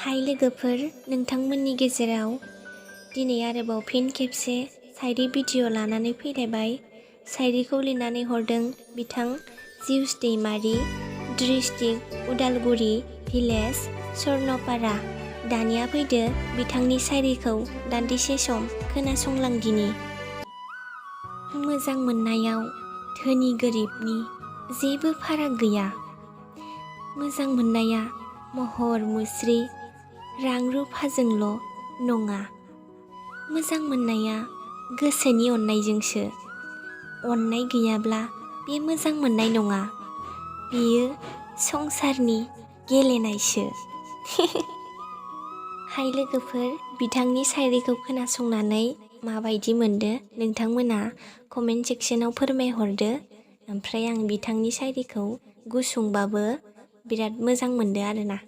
हाय लोगोफोर, नोंथांमोननि गेजेराव दिनै आरोबाव फिन खेबसे शायरी भिडिअ लानानै फैलायबाय। शायरीखौ लिरनानै हरदों बिथां जिउस दैमारि, डिस्ट्रिक्ट उदालगुरि, भिलेज स्वर्णपारा। दानिया फैदो बिथांनि शायरीखौ दान्दिसे सम खोनासंलांदिनि। मोजां मोननायाव धोनि गोरिबनि जेबो फाराग गैया। मोजां मोननाया महर मुस्रि रां रुफाजोंल' नङा। मोजां मोननाया गोसोनि अननायजोंसो। अननाय गैयाब्ला बे मोजां मोननाय नङा, बेयो संसारनि गेलेनायसो। हाय लोगोफोर, बिथांनि शायरीखौ खोनासंनानै माबायदि मोनदो नोंथांमोना कमेन्ट सेक्सनाव फोरमायहरदो। ओमफ्राय आं बिथांनि शायरीखौ गुसुंबाबो बिराद मोजां मोनदो आरोना।